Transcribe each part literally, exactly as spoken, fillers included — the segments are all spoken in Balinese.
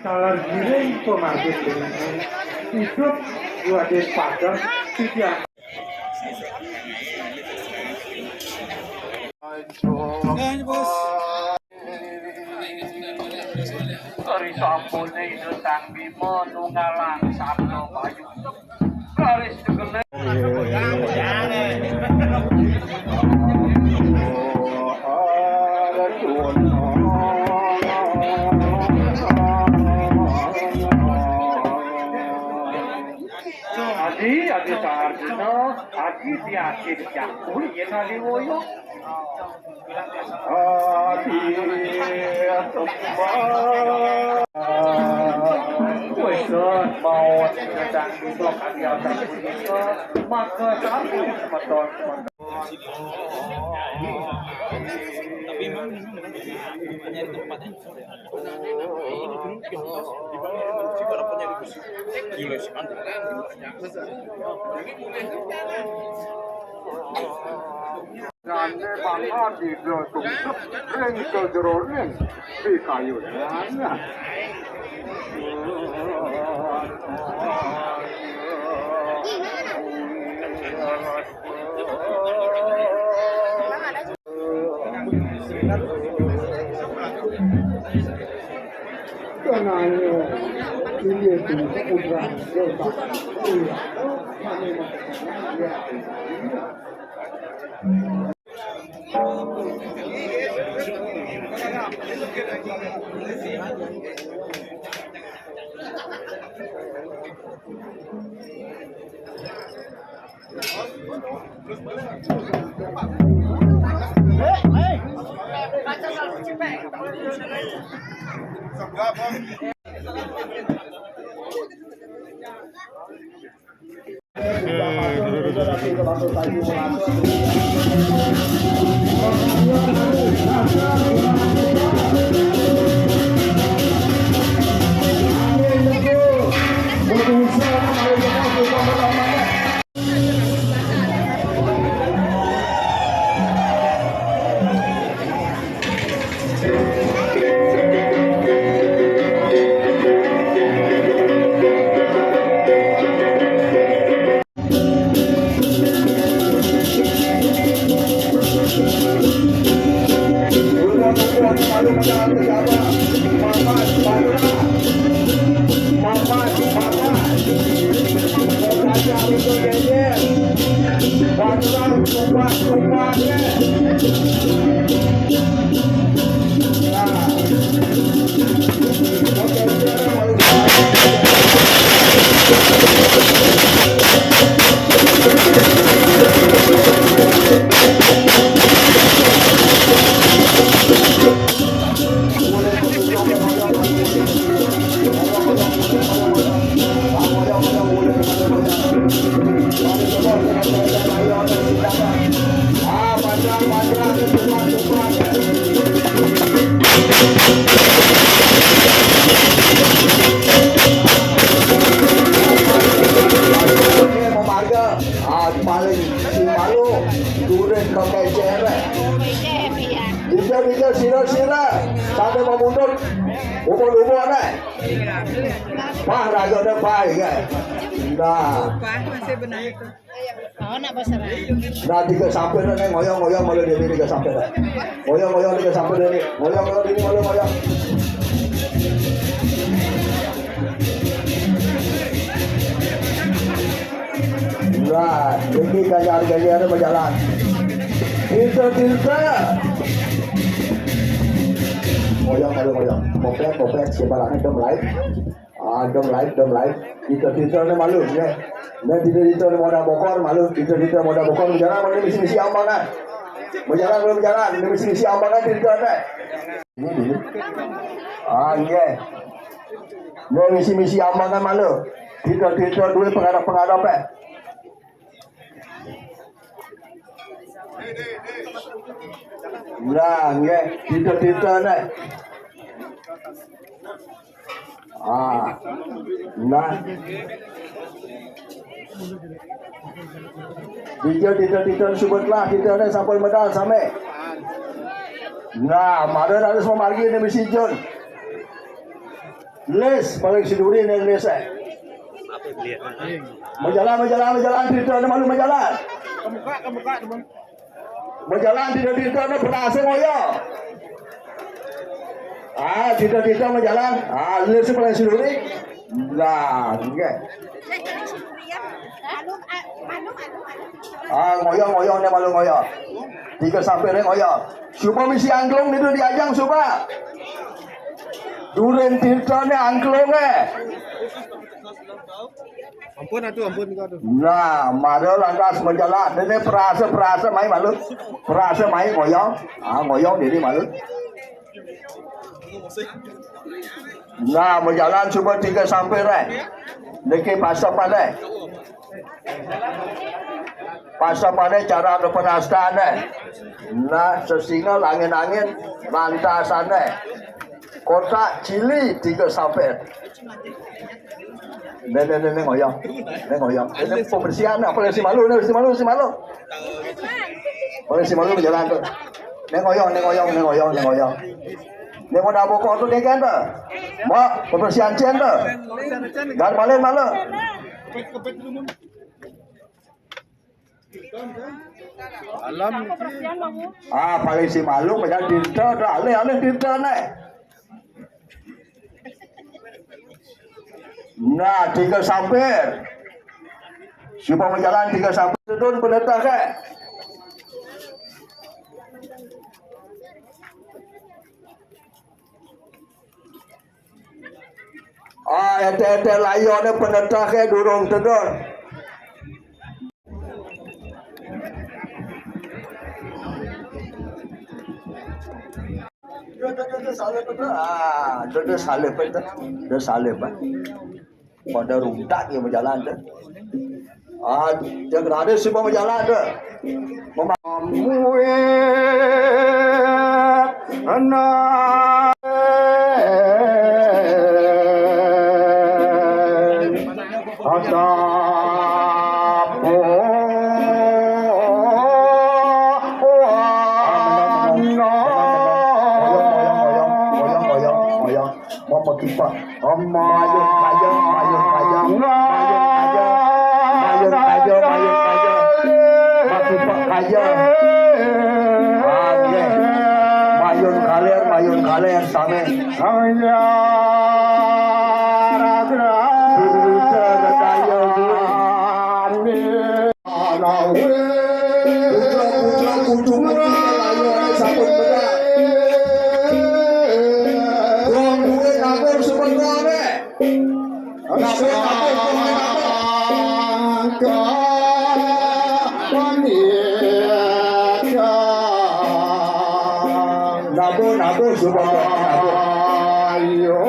Salah giring pemarbit hidup dua den padang tidak. Ari sampune Ida Sang Bima nunggalang sabda payu. Raris tegene. Adi, Adi Sarjuna, Adi Diakin Cangkul, Yen Adi Woyo. Adi Atma. Wis, mau sedang duduk Adi Atma punika, maka sami semeton-semeton. Gane bakal didol tungsep ring sajeroning pikayunan. Mamarga, ah, paling sing malu, durung kekecer. Dija, dija, sira, sira, sane mamundhut, umur-umur, ne. Pah, ragane pah, ya. Nah. Pah, masih benar itu. Oh, nak pasrah. Nah, tiga sampir, ne, ngoyong-ngoyong, malu dia tiga sampir. Ngoyong-ngoyong, tiga sampir, ne. Ngoyong-ngoyong, ini malu, ngoyong. Lah, iki ganjar-ganjar berjalan. Pinter-pinter. Moyang, moyang, moyang. Moped, moped, sebarangnya dom live. Ah, dom live, dom live. Pinter-pinter ne malu, ne. Ne, pinter-pinter ne modal bokor, malu. Pinter-pinter modal bokor, berjalan, malu, misi-misi ambangan. Berjalan, malu, berjalan. Ne, misi-misi ambangan, pinter, ne. Ini dulu. Ah, nggih. Nggih, misi-misi ambangan malu. Titah-titah duwe pengarap-pengarap, eh. Nah, nggih, titah-titah neh. Ah. Nah. Titah-titah suba telah, titah neh sampun medal sami. Nah, mara harus mamargi neh misi Jun. Lis, paling siduri neh lis, eh. Majalan, majalan, majalan, titah neh malu majalan. Majalan, titah-titah neh berhasil ngoyo. Ah, titah-titah majalan. Ah, lis paling siduri. Lah, nggih. Ah, ngoyo, ngoyo, neh malu ngoyo. Tiga sampir neh ngoyo. Suba misi angklung nitu diajang suba. Durin titah neh angklung, eh. Ampun atuh, ampun atuh. Nah, mara lantas majalan. Dene perasa-perasa mai malu. Perasa mai ngoyong. Ah, ngoyong dene malu. Nah, majalan suba tiga sampir, eh. Niki pasapane. Pasapane cara kepenastane. Nah, sesinga angin-angin lantasane. Kotak cili tiga sampir. Neh, neh, neh, neh, ngoyong. Neh, ngoyong. Ini pembersihan, apa lesi malu, neh, lesi malu, lesi malu. Apa lesi malu berjalan tuh. Neh, ngoyong, neh, ngoyong, neh, ngoyong, neh, ngoyong. Neh, mau dapur kok tuh, neh, kan, tuh. Mau pembersihan cen, tuh. Gak balik malu. Alam. Ah, paling si malu, padahal dinta, dah alih-alih dinta, neh. Nah, tiga sampir. Suba majalan tiga sampir. Sedun penetah, eh. Ah, ete-ete layone penetah ke durung tedun. Ah, dia, dia salib, dia, dia salib, eh. Pada runtak dia berjalan tu. Ah, dia berada sebab berjalan tu. Memamuit anak. Atapu. Mau pergi, Pak. Mayun kaya, mayun kaya, mayun kaya, mayun kaya, mayun kaya. Mati, Pak, kaya. Ah, nggih. Mayun kaler, mayun kaler, sami. Dududa redaya duwe. Putra-putra putu-putu layone sampun bedak. Wong duwe nabung sebenere. Nabung, nabung, nabung, nabung. Nabung, nabung, sebenere, nabung. Ayo,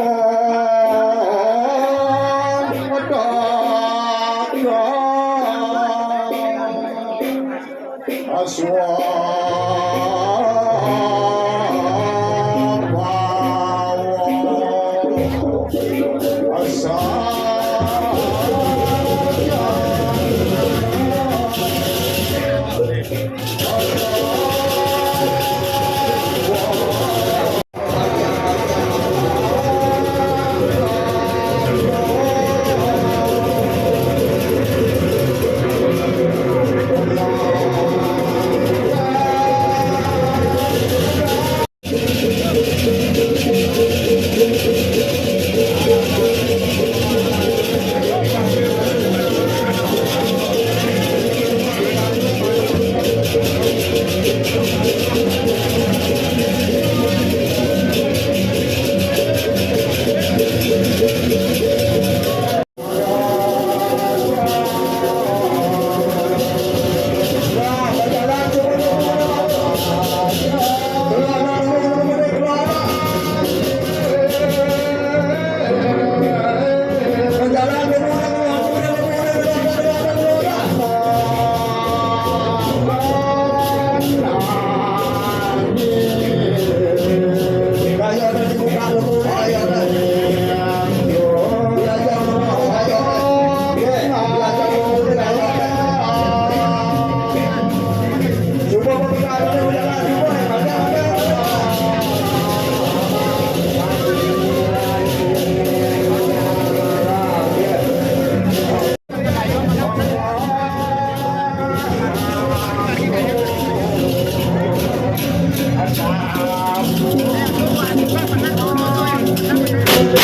Ya,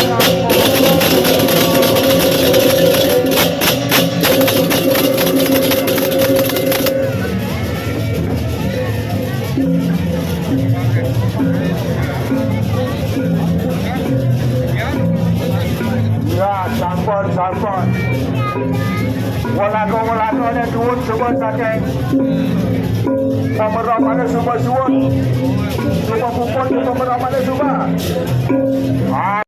sampun, sampun. Walaga, walaga nek duwun suwun saking pemeromane suwun-suwun. Suwun pupun pemeromane suwun. Ah.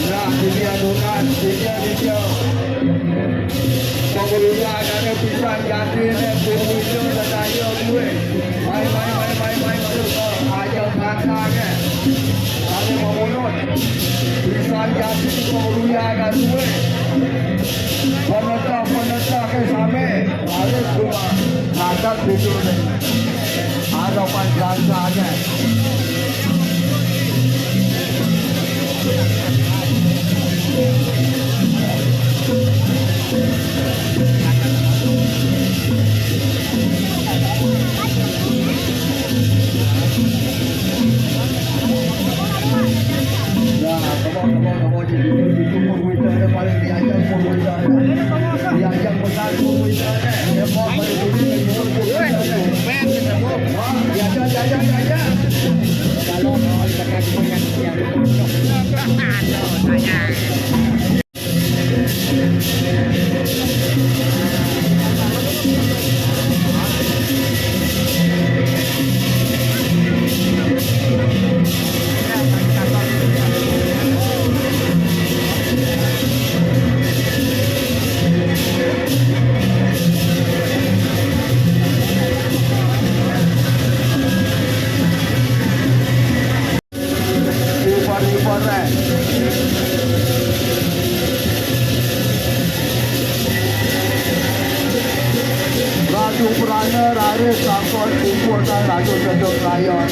Nah, ini dia, Tuhan, ini dia, ini dia. Pengeluaran dana pisan yakin, pengeluaran dana duit. Mai, mai, mai, mai, mai, mai. Aja pakai. Ada memunut. Pisan yakin, pengeluaran duit. Penetap, penetap ke sampai. Ada cuma makan tidur ni. Ada panjang saja. Lipat-lipat, eh. Prana raris sampun kumpul kang Ratu Sedung Rayon.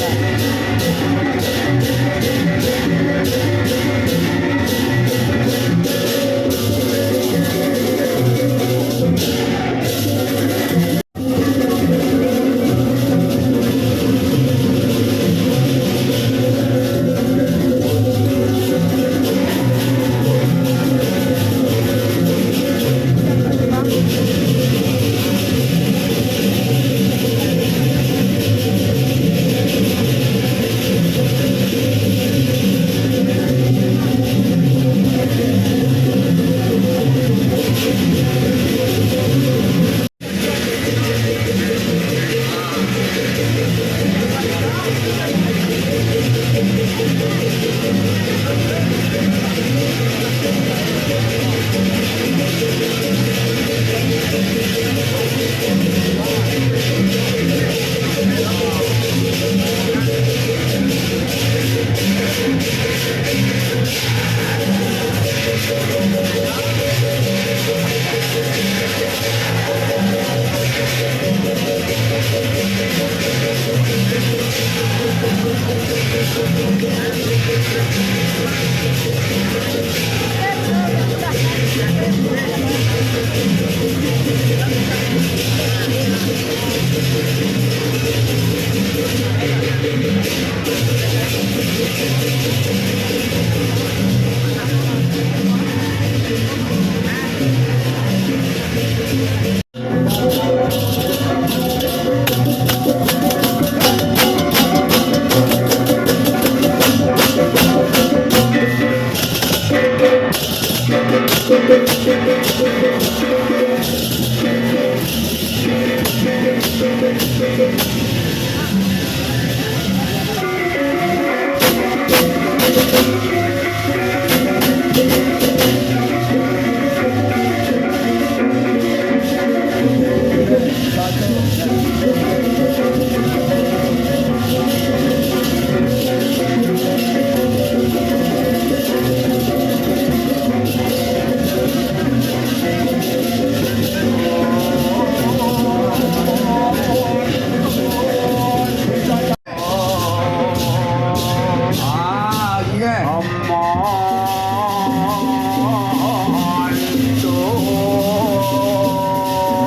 Ah, nggih.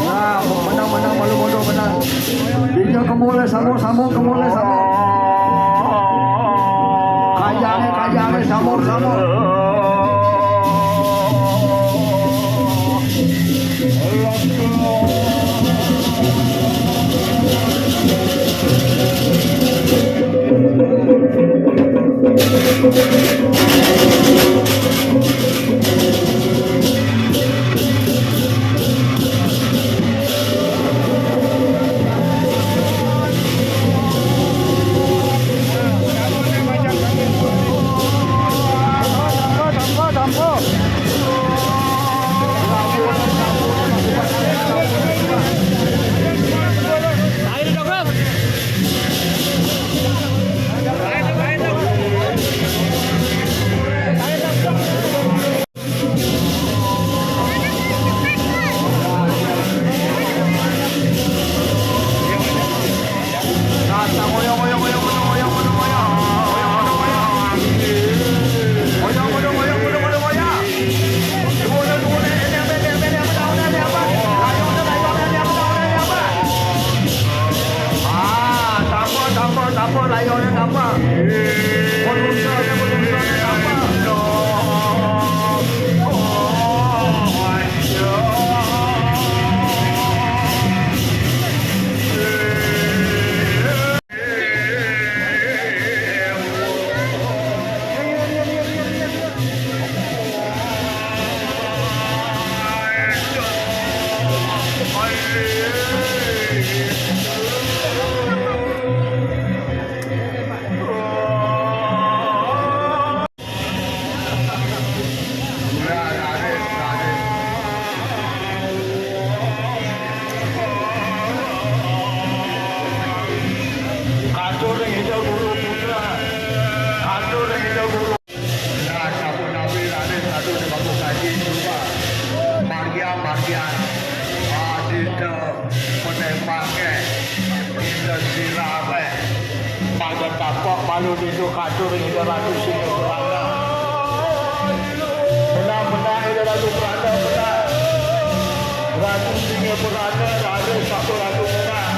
Nah, menang, menang, malu bodoh, menang. Dia kemulai sambung, sambung, kemulai sambung. Kayangnya, kayangnya, sambung, sambung. Ah, tapa, tapa, tapa, layone tapa. Penungsoné, penungsoné tapa. Katur ing Ida Guru Putra. Katur ing Ida Guru. Nah, sampun napi raden satu di bangku kaji, coba. Margia, margia. Adinda. Menembake Ida Sirare. Pada kapok malu ditu katur Ida Ratu Singapurana. Benar-benar Ida Ratu Purana, benar. Ratu Singapurana, Ratu Sapa Ratu benar.